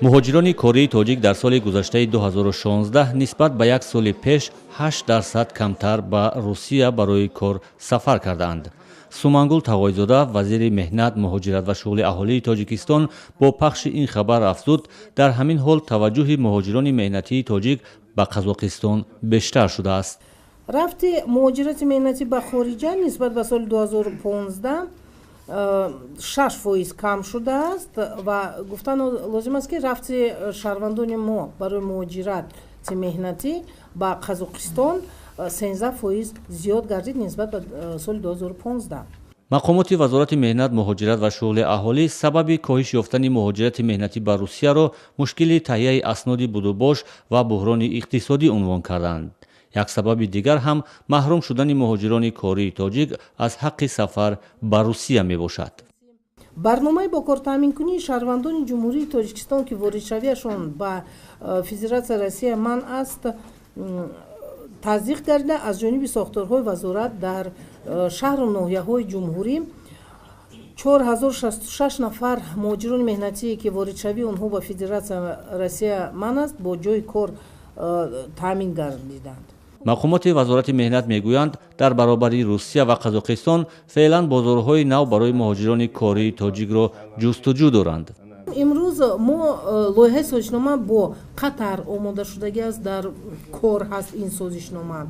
Муҳоҷирони кории тоҷик дар соли гузаштаи 2016 нисбат ба як соли пеш 8% камтар ба Русия барои кор сафар кардаанд. Сумангул Тағойзода, вазири меҳнат, муҳоҷират ва шуғли аҳолии Тоҷикистон, бо пахши ин хабар афзуд, дар ҳамин ҳол таваҷҷӯҳи муҳоҷирони меҳнатии тоҷик ба Қазоқистон бештар шудааст. Рафти муҳоҷирати меҳнатӣ ба хориҷа нисбат ба соли 2015 6% кам шудааст ва гуфтан лозим аст, ки рафти шаҳрвандони мо барои муҳоҷирати меҳнатӣ ба Қазоқистон 13% зиёд гардид нисбат ба соли 2015. Мақомоти Вазорати меҳнат, муҳоҷират ва шуғли аҳолӣ сабаби коҳиш ёфтани муҳоҷирати меҳнатӣ ба Русияро мушкили таҳияи асноди будубош ва буҳрони иқтисодӣ унвон карданд. Як сабаби дигар ҳам маҳрум шудани муҳоҷирони кории тоҷик аз ҳаққи сафар ба Русия мебошад. Барномаи бо кор таъминкунии шаҳрвандони Ҷумҳурии Тоҷикистон, ки воридшавиашон ба Федератсияи Россия манъ аст, тасдиқ гардида, аз ҷониби сохторҳои вазорат дар шаҳру ноҳияҳои ҷумҳурӣ 4066 нафар муҳоҷирони меҳнатие, ки воридшавии онҳо ба Федератсияи Россия манъ аст, бо ҷойи кор таъмин гардиданд. Мақомоти Вазорати меҳнат мегӯянд, дар баробари Русия ва Қазоқистон феълан бозорҳои нав барои муҳоҷирони кории тоҷикро ҷустуҷӯ доранд. Имрӯз мо лоиҳаи созишнома бо Қатар омода шудагӣ аст, дар кор ҳаст ин созишнома.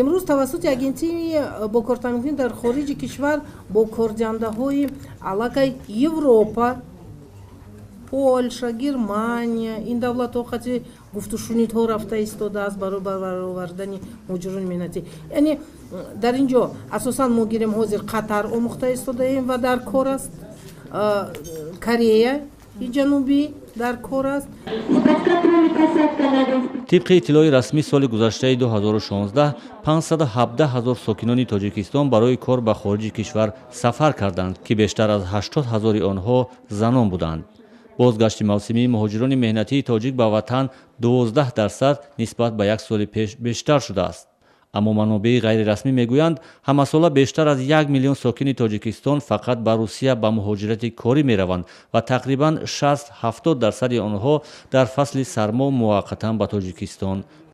Имрӯз тавассути агентии бо кортаъминкунӣ дар хориҷи кишвар бо кордиҳандаҳои аллакай Европа, Полша, Германия, ин давлатҳо қати гуфтушунидҳо рафта истодааст барои баровардани муҳоҷирони меҳнатӣ. Яъне дар ин ҷо асосан мо гирем, ҳозир Қатар омӯхта истодаем ва дар кор аст, Кореяи Ҷанубӣ дар кор аст. Тибқи иттилои расмӣ, соли гузаштаи 2016 517 ҳазор сокинони Тоҷикистон барои кор ба хориҷи кишвар сафар карданд, ки бештар аз 80 ҳазори онҳо занон буданд. Бозгашти мавсимии муҳоҷирони меҳнатии тоҷик ба ватан 12% нисбат ба як соли пеш бештар шудааст. Аммо манобеи ғайрирасмӣ мегӯянд, ҳамасола бештар аз 1 миллион сокини Тоҷикистон фақат ба Русия ба муҳоҷирати корӣ мераванд ва тақрибан 60-70 дарсади онҳо дар фасли сармо муваққатан ба Тоҷикистон